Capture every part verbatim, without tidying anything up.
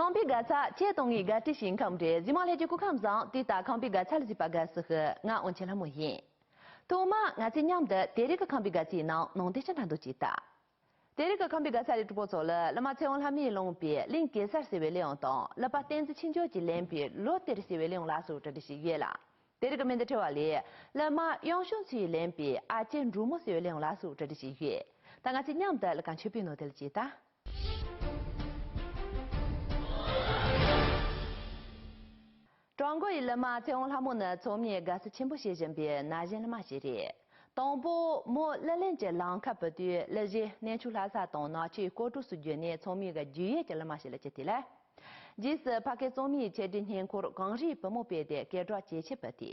ཁང་པའི་དགའ་ཚལ་ཆེད་གཏོང་བའི་དགའ་སྤྲོའི་ཞིང་ཁམས་རེད། གཟིགས་མོ་ལྷན་རྒྱས་སྐུ་ཁམས་བཟང་། དེ་ལྟར་ཁང་པའི་དགའ་ཚལ་ལ་གཟིགས་པ་དགའ་བསུ་ཞུ། ང་དབང་ཆེན་ལྷ་མོ་ཡིན། ཐོག་མར་ང་ཚོས་མཉམ་དུ་དེ་རིང་གི་ཁང་པའི་དགའ་ཚལ་ནང་ནང་དོན་ཆ་འདྲ་འདུག་ཅེས་ལྟ། དེ་རིང་གི་ཁང་པའི་དགའ་ཚལ་ལས་གྲོགས་པོ་ཚོ་ལ་བླ་མ་ཚེ་དབང་ལྷ་མོས་བླངས་པའི་གླིང་གེ་སར་ཟེར་བའི་གླུ་དབྱངས་དང་། ཀླུ་པ་བསྟན་འཛིན་ཆོས་འབྱོར་གྱིས་ལེན་པའི་ལོ་གཏེར་ཟེར་བའི་གླུ་དབྱངས་ལ་སོགས་གྲ་སྒྲིག་བྱས་ཡོད་ལ། དེ་རིང་གི་མི་འདི་ཁྲི་བ་ལས་བླ་མ་གཡང་ཤོང་ཚེ་ཡིས་ལེན་པའི་ཨ་ཅེ་འབྲུག་མོ་ཟེར་བའི་གླུ་དབྱངས་ལ་སོགས་གྲ་སྒྲིག་བྱས་ཡོད། ད་ང་ཚོས་མཉམ་དུ་གླུ་ཁང་མཆོད་པའི་ནང་དེ་ལ་ཅིག་ལྟ། བྲག་འགོ་ཡི་བླ་མ་ཚེ་དབང་ལྷ་མོ་ནི་ཚང་མས་དགའ་བསུ་ཆེན་པོ་བྱེད་བཞིན་པའི་ན་གཞོན་བླ་མ་ཞིག་རེད། དང་པོ་མོ་གླུ་ལེན་གྱི་ལམ་ཁར་བུད་དུས། གླུ་གཞས་གནས་མཆོག་ལྷ་ས་དང་ནག་ཆུའི་སྐོར་བྲོ་སོགས་བརྒྱུད་ནས་ཚང་མའི་རྒྱུས་ཡོད་ཀྱི་བླ་མ་ཞིག་ལ་གྱུར་ཏེ་ལ། རྗེས་སུ་ཕ་སྐད་གཙང་མའི་ཆེད་སྒྲིག་སྙན་འཁོར་གངས་རིའི་བུ་མོ་སྤེལ་ཏེ་སྐད་གྲགས་ཇེ་ཆེར་བུད་དེ།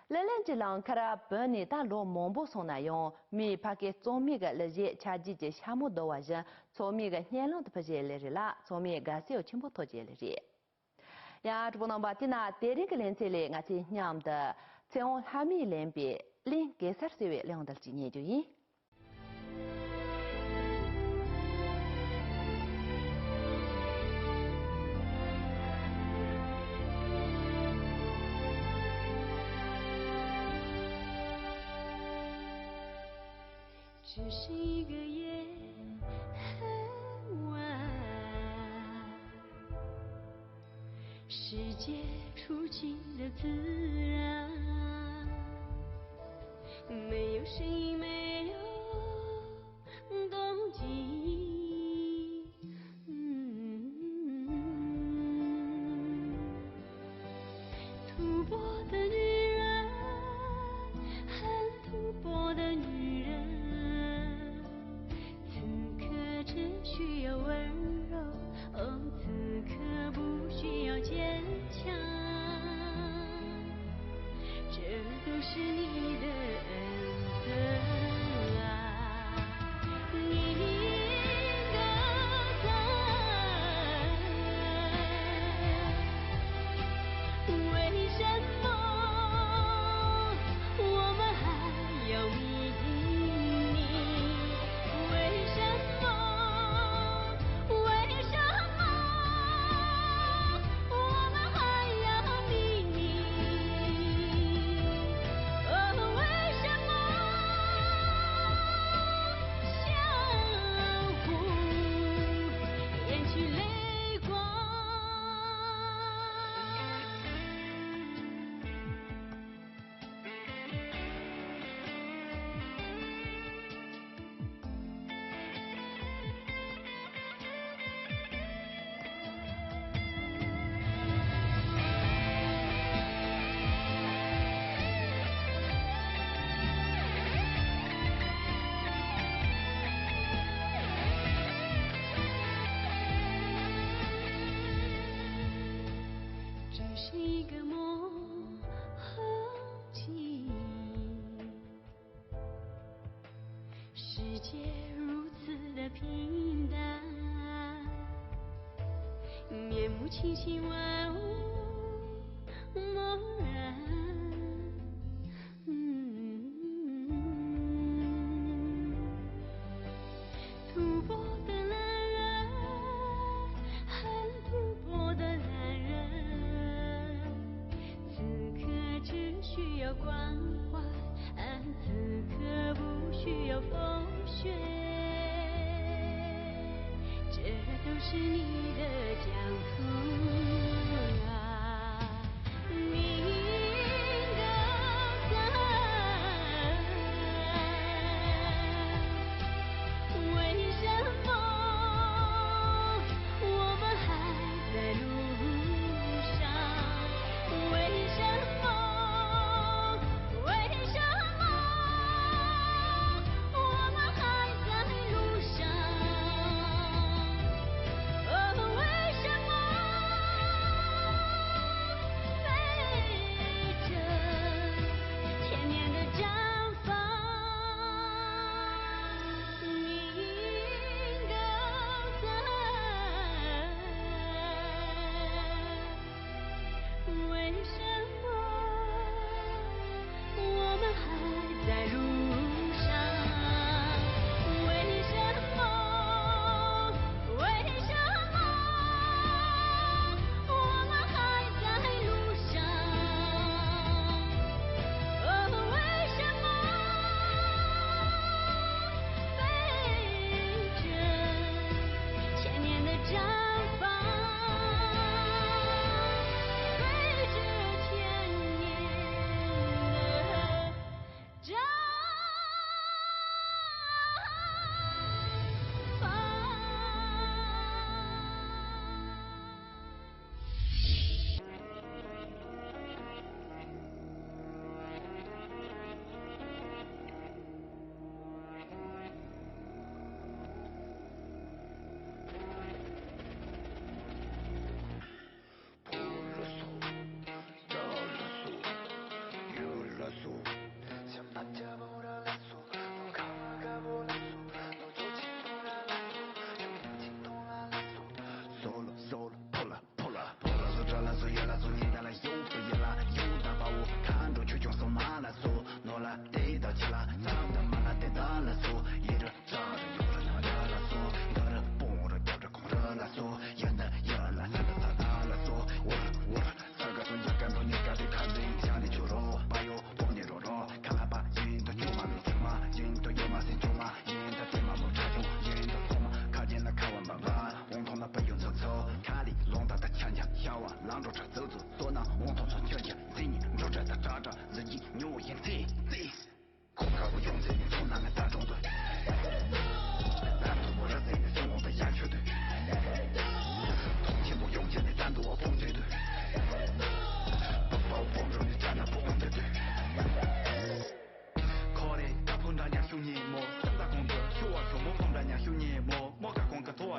གླུ་ལེན་གྱི་ལམ་ཁར་བུད་ནས་ད་ལོ་མང་པོ་སོང་ན་ཡང་། མོས་ཕ་སྐད་གཙང་མའི་གླུ་གཞས་ཆར་རྗེས་ཀྱི་ཤ་མོ་བརྡོལ་བ་བཞིན་ཚང་མའི་སྙན་ལམ་དུ་ཕུལ་བཞིན་ཡོད་ལེ་རེད་ལ། ཚང་མས་དགའ་བསུ་ཆེན་པོ་ཐོབ་བཞིན་ཡོད་ལེ་རེད། ཡ། གྲོགས་པོ་རྣམ་པ། དེ་ན་དེ་རིང་གི་ལེ་ཚན་ལས་ང་ཚོས་མཉམ་དུ་ཚེ་དབང་ལྷ་མོས་ལེན་པའི་གླིང་གེ་སར་ཟེར་བའི་གླུ་དབྱངས་འདི་ཅིག་ཉན་རྒྱུ་ཡིན།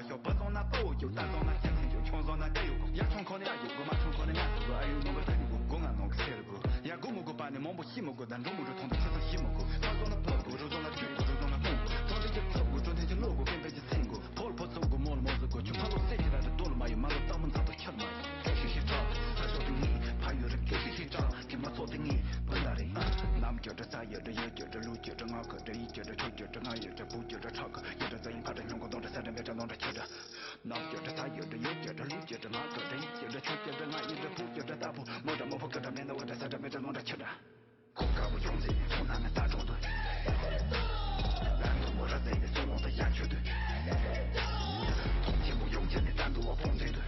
ཁྱོད་བུ་སོང་ན་ཕོ་ཡོད། རྟ་སོང་ན་སྐྱ་སེང་ཡོད། ཁྱོད་སོང་ན་སྐྱ་ཡོད་གོ། ཡ་ཁྱོད་ཁོ་ནི་ཡ་ཡོད་གོ། མ་ཁྱོད་ཁོ་ནི་ང་ཟེར་གོ། ཨ་ཡོད་མོ་གོ་ད་ཡོད་གོ། གོ་ང་ནོ་གི་ཟེར་གོ། ཡ་གོ་མོ་གོ་པ་ནི་མང་པོ་ཤི་མོ་གོ། ད་འགྲོ་མོ་འགྲོ་ཐོང་ད་ཁྱོད་ཚོ་ཤི་མོ་གོ། ཕ་སོང་ན་ཕོ་གོ། རུ་སོང་ན་ཇུ་གོ། རུ་སོང་ན་ཕོ་གོ། ཐོང་དེ་ཅི་ཐོ་གོ། ཐོང་དེ་ཅི་ལོ་གོ། ཕན་པེ་ཅི་སེང་གོ། ཕོལ་ཕོ་ཚོ་གོ། མོལ་མོ་ཟོ་གོ། ཁྱོད་ཕ་ལོ་སེ་ཁྱི་ར་དེ་དོ་ལ་མ་ཡོད། མ་ལོ་ཏ་མོ་ཚ་དོ་ཁྱར་མ་ཡོད། ཀི་ཤི་ཤི་ཏྲ་ས་ཤོ་དེ་ངི་ཕ་ཡོད་རེད། ཀི་ཤི་ཤི་ཏྲ་ཁྱི་མ་ཚོ་དེ་ངི་བུ་ལ་རེད། ནམ་རྒྱུ་འདྲ་ས་ཡོད་འདྲ། ཡོད་རྒྱུ་འདྲ། ལུག་རྒྱུ་འདྲ། ང་གོ་འདྲ། ཡིད་རྒྱུ་འདྲ། ཆོས་རྒྱུ་འདྲ། ང་ཡོད་འདྲ། བུ་རྒྱུ་འདྲ། ཁྲག་གི་ཡོད་འདྲ། ཟ་ཡིན་ཕ་འདྲ། སྙུང་གོ་གདོང་འདྲ། ས་འདྲ་མེ་འདྲ། ལོང་འདྲ་ཁྱི་འདྲ། ནམ་རྒྱུ་འདྲ་ས་ཡོད་འདྲ། ཡོད་རྒྱུ་འདྲ། ལུག་རྒྱུ་འདྲ། ང་གོ་འདྲ། ཡིད་རྒྱུ་འདྲ། ཆོས་རྒྱུ་འདྲ། ང་ཡིན་འདྲ། བུ་རྒྱུ་འདྲ། ལྟ་བུ་མོ་འདྲ། མོ་བུ་གི་འདྲ། མེ་ན་འོ་འདྲ། ས་འདྲ་མེ་འདྲ། ལོང་འདྲ་ཁྱི་འདྲ། ཁོ་དཀར་པོ་ཅུང་ཟད་ཡིན། ཁོ་ན་ང་ད་གྲོང་དུ། ལ་མཐོ་མོ་ར་ཟེ་ནི་སོ་ལོང་ད་ཡ་ཆོད་དུ། མཐོང་ཆེན་མོ་ཡོང་ཆེན་ནི་ད་འདུ་བ་ཕོང་ཚོད་དུ།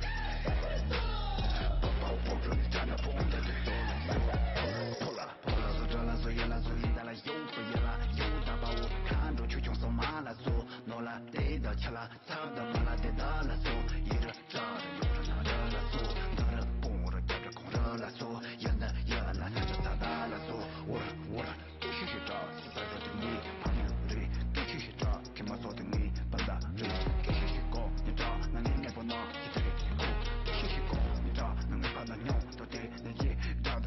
པ་པའོ་པོ་འགྲོ་ནི་ད་ན་ཕོང་ད་དུ། ཕོ་ལ་ཕོ་ལ་སོ་དྲ་ལ་སོ་ཡ་ལ་སོ་ཡིན་ད་ལ་ཡོ་སོ་ཡ་ལ་ཡོ་ད་པའོ་ཁ་འགྲོ་ཆུ་ཆུང་སོ་མ་ལ་སོ་ནོ་ལ་དེ་ད་ཆ་ལ། ཚར་ད་མ་ལ་དེ་ད་ལ་སོ་ཡི་ར་ཏྲ་ར་ཡོ་ར་ན་ར་ལ་སོ་ན་ར་པོང་ར་རྒྱབ་ར་གོང་ར་ལ་སོ་ཡ་ན་ཡ་ན་ན་ཅ་ཚ་ད་ལ་སོ་འོ་ར་འོ་ར་ཀི་ཤི་ཤི་ཏྲ་སི་ད་ར་དེ་ནི་ཕ་ཡུ་རེ། ཀི་ཤི་ཤི་ཏྲ་ཁི་མ་སོ་དེ་ནི་པ་ད་རེ། ཀི་ཤི་ཤི་གོ་ནི་ཏྲ་ན་ནི་མེ་པོ་ན་ཤི་ཏེ་རེ་གོ། ཀི་ཤི་ཤི་གོ་ནི་ཏྲ་ན་ནི་པ་ན་ཉོ་ཏོ་དེ་ནི་ཅི་ད་ད་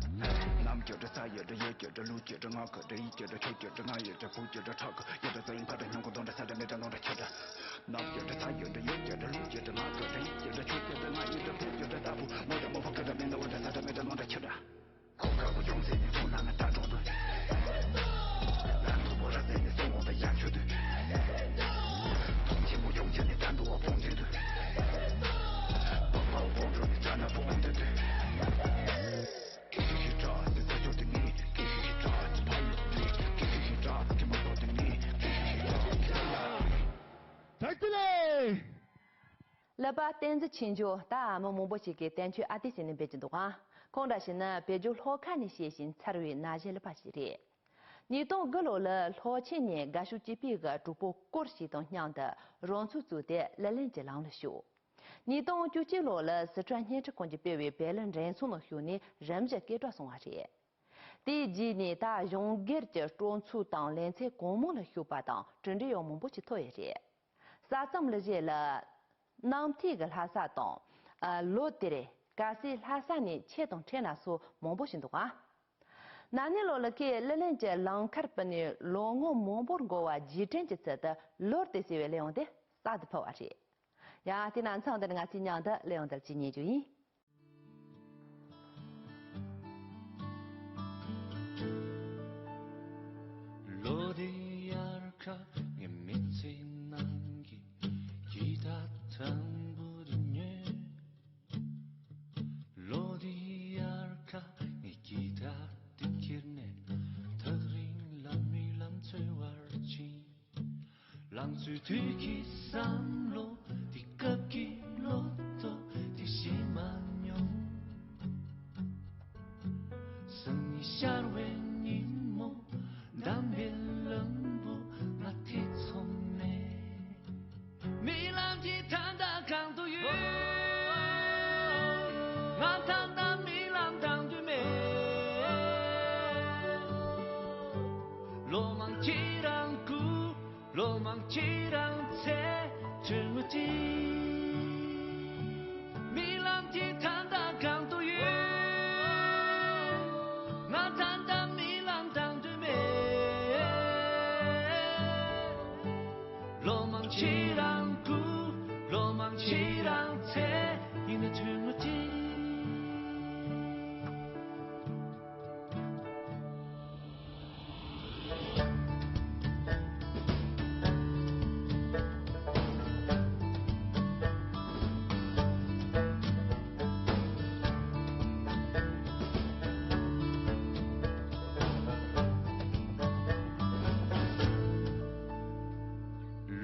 ནམ་རྒྱུ་འདྲ། ས་ཡོད་འདྲ། ཡོད་རྒྱུ་འདྲ། ལུག་རྒྱུ་འདྲ། ང་གོ་འདྲ། ཡིད་རྒྱུ་འདྲ། ཆོས་རྒྱུ་འདྲ། ང་ཡོད་འདྲ། བུ་རྒྱུ་འདྲ། ཁྲག་གི་ཡོད་འདྲ། ཟ་ཡིན་ཕ་འདྲ། སྙུང་གོ་གདོང་འདྲ། ས་འདྲ་མེ་འདྲ། ལོང་འདྲ་ཁྱི་འདྲ། ནམ་རྒྱུ་འདྲ། ས་ཡོད་འདྲ། ཡོད་རྒྱུ་འདྲ། ལུག་རྒྱུ་འདྲ། ང་གོ་འདྲ། ཡིད་རྒྱུ་འདྲ། ཆོས་རྒྱུ་འདྲ། ང་ཡིན་འདྲ། བུ་རྒྱུ་འདྲ། ལྟ་བུ་མོ་འདྲ། མོ་བུ་གི་འདྲ། མེ་ན་འོ་འདྲ། ས་འདྲ་མེ་འདྲ། ལོང་འདྲ་ཁྱི་འདྲ། ཁོ་དཀར་པོ་ཅུང་ཟད་ཡིན། ཁོ་ན་ང་ད་གྲོང་དུ། ལ་མཐོ་མོ་ར་ཟེ་ནི་སོ་ལོང་ད་ཡ་ཆོད་དུ། མཐོང་ཆེན་མོ་ཡོང་ཆེན་ནི་ད་འདུ་བ་ཕོང་ཚོད་དུ། པ་པའོ་པོ་འགྲོ་ནི་ད་ན་ཕོང་ཚོད་དུ། ཀི་ཤི་ཤི་ཏྲ་སི་ད་ཤོ་དེ་ནི་ཀི་ཤི་ཤི་ཏྲ་སི་ཕ་ཡུ་རེ། ཀི་ཤི་ཤི་ཏྲ་ཁི་མ་སོ་དེ་ནི་ཀི་ཤི་ཤི་ཏྲ་སི་ད་ལ་རེ། བཀྲ་ཤིས་བདེ་ལེགས། ཀླད་པ་བསྟན་འཛིན་ཆོས་འབྱོར། ད་མི་མང་པོ་ཞིག་གིས་བསྟན་ཆོས་ཨ་ཏི་ཟེར་ནས་འབོད་ཀྱི་འདུག་ཨང་། ཁོང་འདྲ་ཞིག་ནི་བོད་ལྗོངས་ལྷོ་ཁ་ནས་གཤེགས་ཤིང་འཚར་བའི་ན་གཞོན་ཀླད་པ་ཞིག་རེད། ཉིས་སྟོང་དགུ་ལོ་ལ་ལྷོ་ཆེན་ནས་དགའ་ཤོས་སྐྱིད་པའི་གི་གྲོགས་པོ་སྐོར་ཞིག་དང་མཉམ་དུ་རང་ཚུགས་བཙུགས་ཏེ་ལག་ལེན་གྱི་ལམ་ལ་ཞུགས། ཉིས་སྟོང་བཅུ་གཅིག་ལོ་ལ་སི་ཁྲོན་བརྙན་འཕྲིན་ཁང་གིས་སྤེལ་བའི་བོད་ལྭ་འགྲེམས་ཚོགས་ནང་ཞུགས་ནས་རིམ་བཞིན་སྐད་གྲགས་སོང་བ་རེད། དེའི་རྗེས་ནས་ད་གཞུང་སྒེར་གྱི་སྤྲོ་ཚོགས་དང་ལེ་ཚན་གང་མང་ལ་ཞུགས་པ་དང་གྲུབ་འབྲས་ཡང་མང་པོ་ཞིག་ཐོབ་ཡོད་རེད། ས་མཚམས་ལ་བཞེས་ལ། གནམ་ཐིག་གི་ལྷ་ས་དང་། ཨ། ལོ་དེར་དཀར་གསལ་ལྷ་ས་ནས་ཆེད་དུ་འཕྲིན་ལ་སོགས་མང་པོ་ཞིག་འདུག་ག། ན་ནིང་ལོ་ལ་ཁོས་ལག་ལེན་གྱི་ལམ་ཁར་བུད་ནས་ལོ་ངོ་མང་པོར་འགོར་བ་རྗེས་དྲན་གྱི་ཚུལ་དུ་ལོ་དེ་ཟེར་བའི་གླེང་བ་དེ་གསར་དུ་ཕུལ་བ་རེད། ཡང་དེ་ན་མཚམས་འདིར་ང་ཚོས་མཉམ་དུ་གླེང་བ་དེ་ཅིག་ཉན་རྒྱུ་ཡིན། ལོ་དེ་དབྱར་ཁ་ངའི་མི་ཚེ་ནང་གི་སྐྱིད་ཐག་དང་པོ་དེ་ཉོས། ལོ་དེ་དབྱར་ཁ་ངས་སྐྱིད་ཐག་དེ་ཁྱེར་ནས་ཐག་རིང་ལ་རྨི་ལམ་འཚོལ་བར་ཕྱིན། ལང་ཚོའི་དུས་ཀྱི་བསམ་བློ་དེ་སྐབས་ཀྱི་ལོ་ཐོ་དེ་ཤེས་མ་མྱོང་། སང་ཉིན་ཤར་བའི་ཉིན་མོ་འདམ་པའི་ལམ་བུ་ང་ཐེ་ཚོམ་མེད། རྨི་ལམ་གྱི་ཐང་ཐང་གང་དུ་ཡོད། ང་ད་ལྟ་རྨི་ལམ་དང་དུ་མེད། ལོ་མང་ཁྱེད་རང་སྐུ། ལོ་མང་ཁྱེད་རང་ཚེ་ཐུང་ངུ་ཅིག་རྨི་ལམ་གྱི་ཐང་ཐང་གང་དུ་ཡོད། ང་ད་ལྟ་རྨི་ལམ་དང་དུ་མེད། ལོ་མང་ཁྱེད་རང་སྐུ། ལོ་མང་ཁྱེད་རང་ཚེ་ཡིན་ན་ཐུང་ངུ་ཅིག་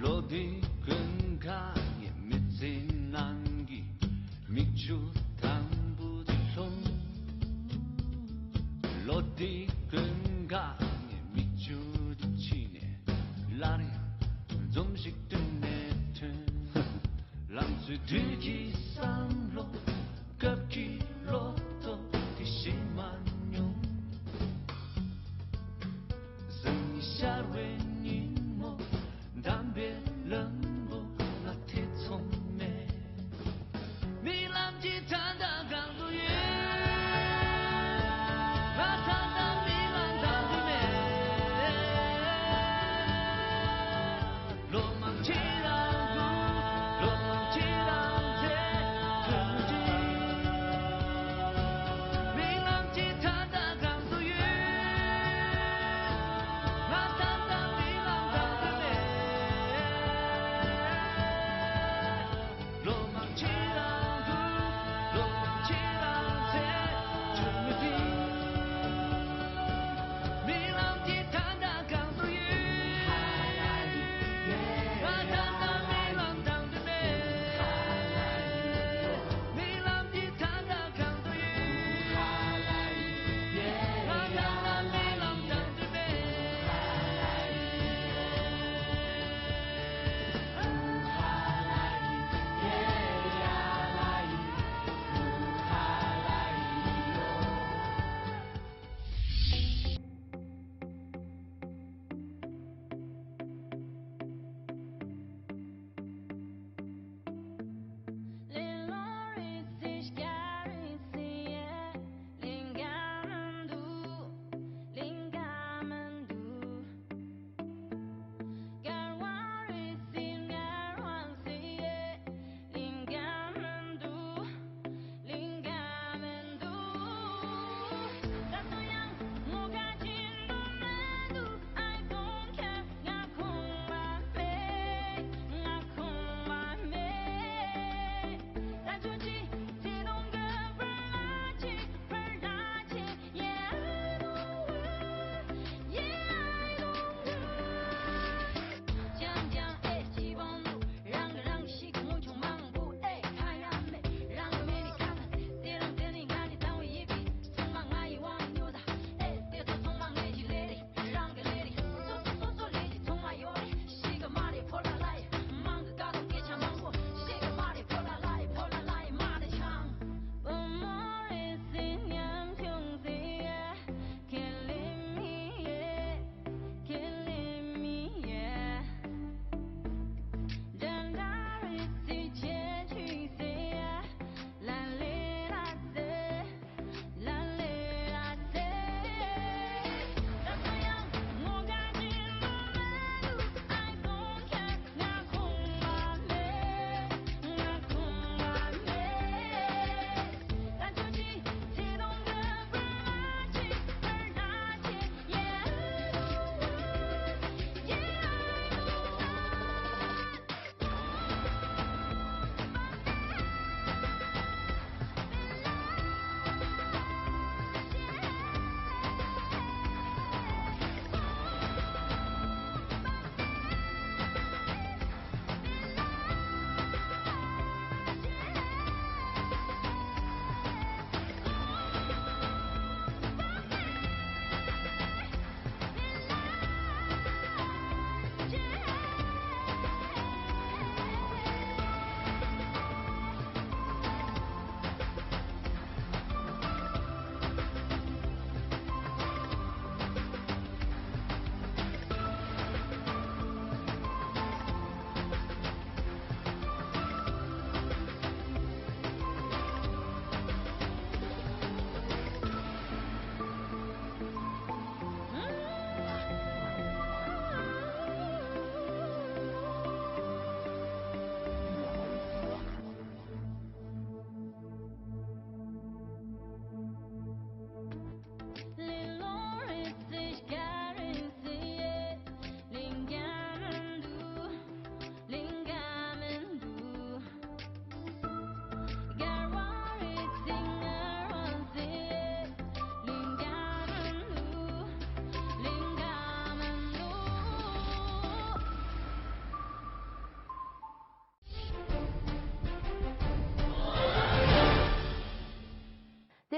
ལོ་དེ་ཀུན་དགའ་ངའི་མི་ཚེ་ནང་གི་མིག་ཆུ་དང་པོ་དེ་ལྷུང་། ལོ་དེ་ཀུན་དགའ་ངའི་མིག་ཆུ་དེ་ཕྱིས་ནས་སླར་ཡང་འཛུམ་ཞིག་བསྟན་ནས་ཐོན། ལང་ཚོའི་དུས་ཀྱི་བསམ་བློ་སྐབས་ཀྱི་ལོ་ཐོ་དེ་ཤེས་མ་མྱོང་། སང་ཉིན་ཤར་བའི་ཉིན་མོ་འདམ་པའི་ལམ་བུ་ལ་ཐེ་ཚོམ་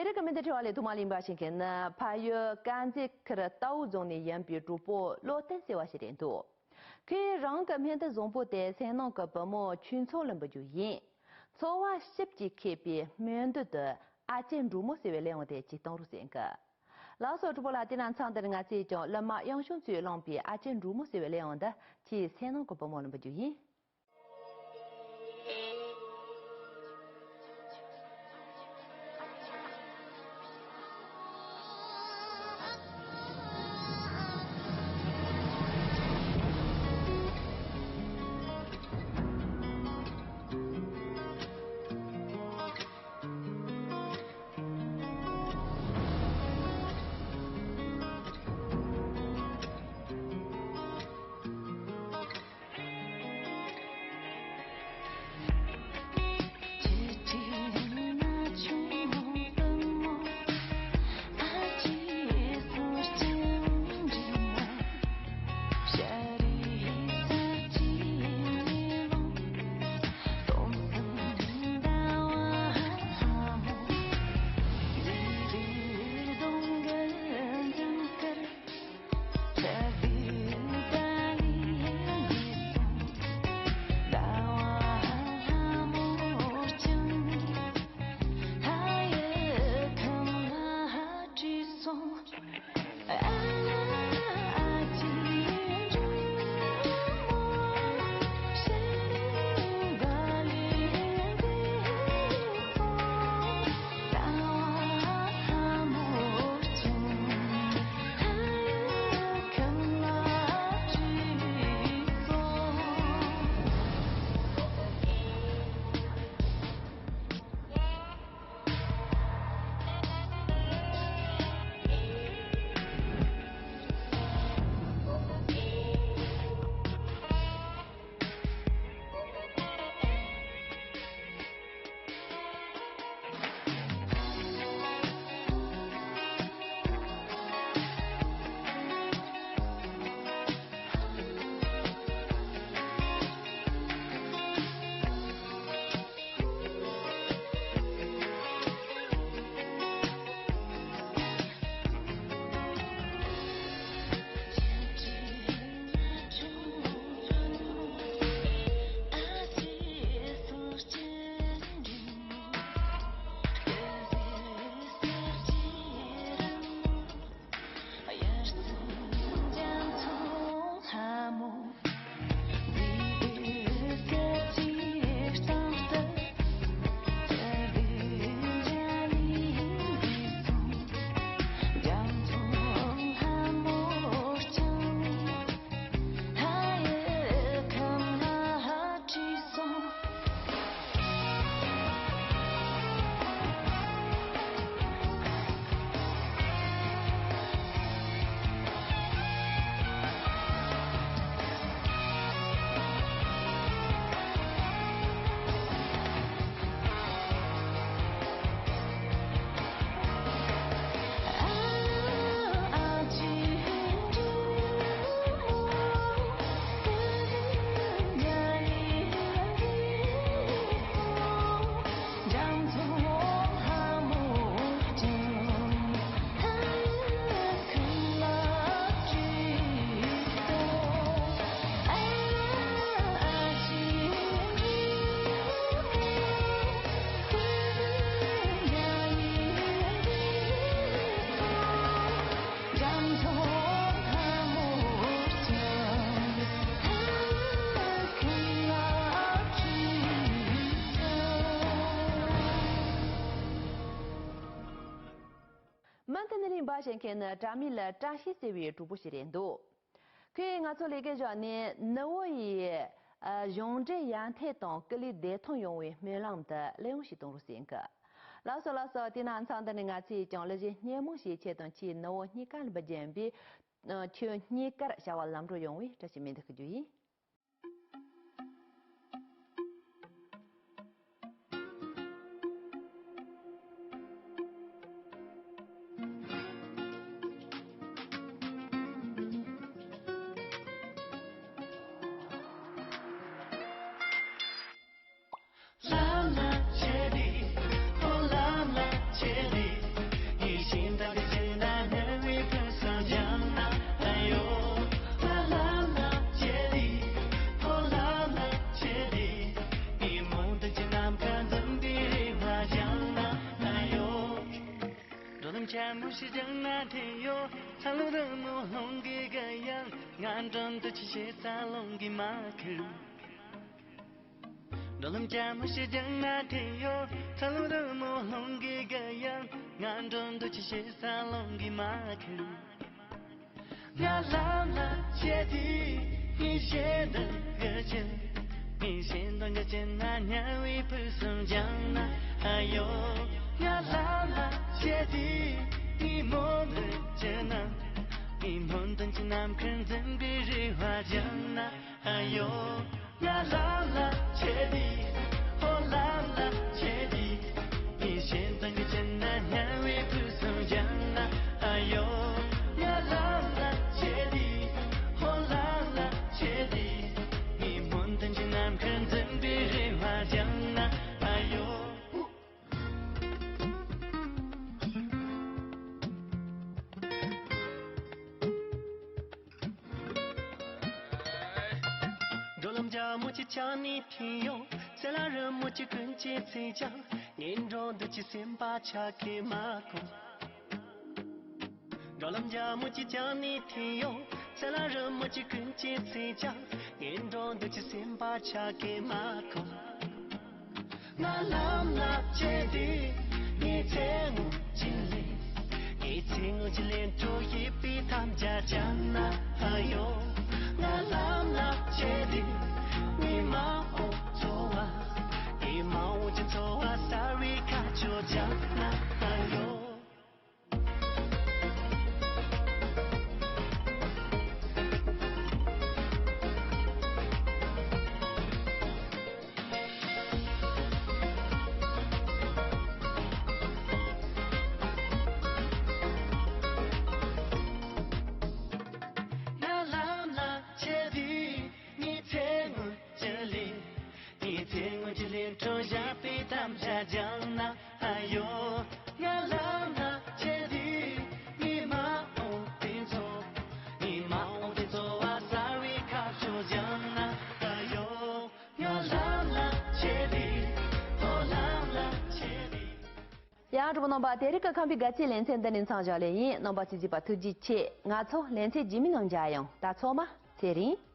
དེ་རིང་གི་སྨན་དང་འཕྲོད་པ་ལས་ཐོག་མར་གླེང་བ་ཞིག་གི་ནི། ཕ་ཡུལ་དཀར་མཛེས་ཁུལ་རྟའུ་རྫོང་ནས་ཡིན་པའི་གྲོགས་པོ་བློ་བརྟན་ཟེར་བ་ཞིག་རེད་འདུག་ཁོས་རང་གི་སྨན་དང་བཟང་པོ་དེ་སེམས་ནང་གི་བུ་མོ་ཆོས་མཚོ་ལ་འབུལ་རྒྱུ་ཡིན། འཚོ་བ་ཞིབ་ཀྱིས་མཁས་པའི་སྨན་དུད་དུ་ཨ་ཅེ་འབྲུག་མོ་ཟེར་བའི་གླུ་དབྱངས་དེ་ཅིག་གཏོང་རོགས་ཟེར་གི། ལགས་སོ། གྲོགས་པོ་ལགས། དེ་ན་མཚམས་འདིར་ང་ཚོས་ཀྱང་གླུ་མ་དབྱངས་ཞུང་གཙོས་བླངས་པའི་ཨ་ཅེ་འབྲུག་མོ་ཟེར་བའི་གླུ་དབྱངས་འདི་ཁྱེད་སེམས་ནང་གི་བུ་མོ་ལ་འབུལ་རྒྱུ་ཡིན། མུ་མཐུད་ནས་གླེང་བ་བྱེད་མཁན་ནི་དྲ་མིག་ལ་བཀྲ་ཤིས་ཟེར་བའི་གྲོགས་པོ་ཞིག་རེད་འདུག་ཁོས་ང་ཚོ་ལས་ཀའི་ཞོར་ནས་ནུ་བོ་ཡི་ཨ་གཞུང་འབྲེལ་ཡར་ཐོན་དང་སྐུ་ལུས་བདེ་ཐང་ཡོང་བའི་སྨོན་ལམ་དུ་གླུ་དབྱངས་ཤིག་གཏོང་རོགས་ཟེར་གི། ལགས་སོ་ལགས་སོ། དེ་ན་མཚམས་འདི་ནས་ང་ཚོས་ཀྱང་གླུ་གཞས་སྙན་མོ་ཞིག་ཁྱེད་དང་ཁྱེད་ནུ་བོ་གཉིས་ཀ་ལ་འབུལ་རྒྱུ་ཡིན་པས། ཁྱོད་གཉིས་ཀར་བྱ་བ་ལམ་འགྲོ་ཡོང་བའི་བཀྲ་ཤིས་སྨོན་འདུན་ཞུ་རྒྱུ་ཡིན། ལ་ལ་ཆེ་རི། ཨོ་ལ་ལ་ཆེ་རི། ལྕམ་མོ་ཞིག་ཅང་ན་ཐེ་ཡོ། ཚ་ལུ་རི་མོ་ལྷུང་གི་ག་ཡང་ང་འགྲོ་འདུག་ཅི་ཤེས་ས་ལོང་གི་མ་ཁུ། འགྲོ་ལམ་ལྕམ་མོ་ཞིག་ཅང་ན་ཐེ་ཡོ། ཚ་ལུ་རི་མོ་ལྷུང་གི་ག་ཡང་ང་འགྲོ་འདུག་ཅི་ཤེས་ས་ལོང་གི་མ་ཁུ། ང་ལམ་ལ་ཆས་དུས་ངའི་ཞེ་སྡང་གི་ཅན། ངའི་ཞེ་སྡང་གི་ཅན་ན་དམྱལ་བའི་ཕུགས་སུ་འགྱངས་ན་ཨ་ཡོ། ང་ལམ་ལ་ཆས་དུས་ངའི་མོ་འདི་ཅན་ན། ངའི་མོ་འདི་ཅན་ནམ་མཁར་འཛིན་པའི་རེ་བ་འགྱངས་ན་ཨ་ཡོ། ང་ལམ་ལ་ཆས་དུས་ཧོ་ལམ་ལ་ཆས་དུས། ངའི་ཞེ་སྡང་གི་ཅན་ན་དམྱལ་བའི་ཕུགས་སུ་འགྱངས་ན་ཨ་ཡོ། ང་ལམ་ལ་ཆས་དུས་ཧོ་ལམ་ལ་ཆས་དུས། ངའི་མོ་འདི་ཅན་ནམ་མཁར་འཛིན་པའི་རེ་བ་འགྱངས་ན་ཨ་ཡོ། འགྲོ་ལམ་རྒྱ་མོ་ཅིག་ཅང་ནི་ཐིང་ཡོ། ཚེ་ལ་རི་མོ་ཅིག་ཀུན་གྱིས་ཚིག་ཀྱང་ངའི་འགྲོ་འདུག་ཅི་སེམས་པ་ཆགས་ཀྱི་མ་གོ། འགྲོ་ལམ་རྒྱ་མོ་ཅིག་ཅང་ནི་ཐིང་ཡོ། ཚེ་ལ་རི་མོ་ཅིག་ཀུན་གྱིས་ཚིག་ཀྱང་ངའི་འགྲོ་འདུག་ཅི་སེམས་པ་ཆགས་ཀྱི་མ་གོ། ང་ལམ་ལ་ཆས་དུས་ངའི་ཚེ་སྔོན་གྱི་ལས། ངའི་ཚེ་སྔོན་གྱི་ལས་འཕྲོ་ཡིད་པའི་དམ་བཅའ་བཅངས་ན་ཨ་ཡོ། ང་ལམ་ལ་ཆས་དུས་ངའི་མ་འོངས་འཚོ་བ། ངའི་མ་འོངས་ཀྱི་འཚོ་བ་གསར་བའི་ཁ་ཕྱོགས་བཅངས་ན་ཨ་ཡོ། ང་ལམ་ལ་ཆས་དུས་ངའི་ཚེ་སྔོན་གྱི་ལས། ངའི་ཚེ་སྔོན་གྱི་ལས་འཕྲོ་བཞག་པའི་དམ་བཅའ་བཅངས་ན་ཨ་ཡོ། ང་ལམ་ལ་ཆས་དུས་ངའི་མ་འོངས་དེ་ཚོ། ངའི་མ་འོངས་དེ་ཚོ་བ་གསར་བའི་ཁ་ཕྱོགས་བཅངས་ན་ཨ་ཡོ། ང་ལམ་ལ་ཆས་དུས་ཨོ་ལམ་ལ་ཆས་དུས། ཡང་གྲོགས་པོ་རྣམ་པ། དེ་རིང་གི་ཁམས་པའི་དགའ་སྐྱིད་ལེ་ཚན་འདི་ནས་མཚམས་བཞག་ལེ་ཡིན། རྣམ་པ་ཚོས་གཟིགས་པ་ཐུགས་རྗེ་ཆེ། ང་ཚོ་ལེ་ཚན་རྗེས་མའི་ནང་མཇལ་ཡོང་། ད་ཚང་མ་ཚེ་རིང་།